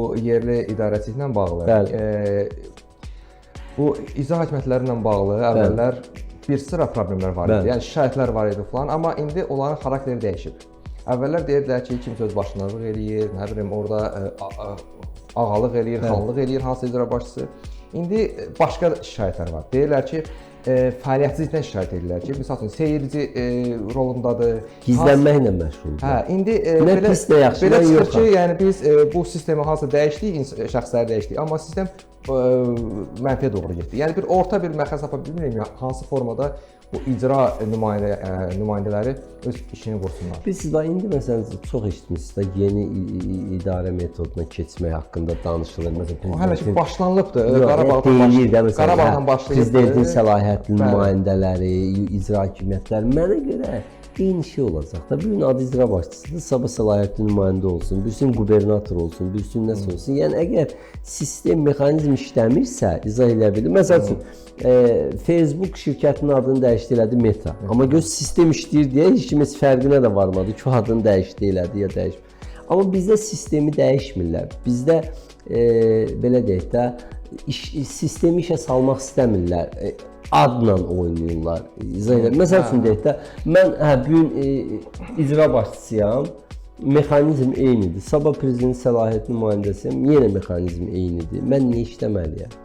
Bu yerli idarəçiliklə bağlı. Bu icra hakimiyyətləri ilə bağlı əvvəllər bir sıra problemlər var idi. Yəni şikayətlər var idi falan, amma indi onların xarakteri dəyişib. Əvvəllər deyirdilər ki, kimsə öz başınalıq eləyir, nə bilim orada ağalıq eləyir, xanlıq eləyir hansısa icra başçısı. İndi başqa şikayətlər var. Deyirlər ki, fəaliyyətsizlikdən şikayət edirlər ki, məsəl üçün seyirci rolundadır. Gizlənməklə məşğuldur. Hə, indi Nə belə pis, nə yaxşı, belə mən çıxır ki, yoxam. yəni biz bu sistemi hansısa dəyişdik, şəxsləri dəyişdik, amma sistem mənfiyə doğru getdi. Yəni bir orta bir məxrəc tapa bilmirik, hansı formada bu icra nümayəndələri öz işini qursunlar. Bilirsiniz, da indi məsələn çox eşitmisiniz də yeni idarə metoduna keçmək haqqında danışılır. Məsələn, O hələ ki prezidentin başlanılıbdır. Yox, Qarabağdan deyilir də məsələn, Qarabağdan hə, başlayıb. prezidentin səlahiyyətli nümayəndələri, icra hakimiyyətləri, mənə görə eyni şey olacaq da. Bu gün adı icra başçısıdır, sabah səlahiyyətli nümayəndə olsun, birisi qubernator olsun, birisi nəsə olsun. Yəni əgər sistem, mexanizm işləmirsə, izah eləyə bilir. Məsəl üçün, Facebook şirkətinin adını dəyişdi elədi Meta. Amma göz sistem işləyir deyə heç kim heç fərqinə də varmadı ki, o adını dəyişdi elədi ya dəyişmir. Amma bizdə sistemi dəyişmirlər. Bizdə belə deyək də sistemi işə salmaq istəmirlər. Adla oynayırlar. İzah edirəm. Məsəl üçün deyək də, mən bu gün icra başçısıyam. Mexanizm eynidir. Sabah prezident səlahiyyətli nümayəndəsiyəm, yenə mexanizm eynidir. Mən nə işləməliyəm?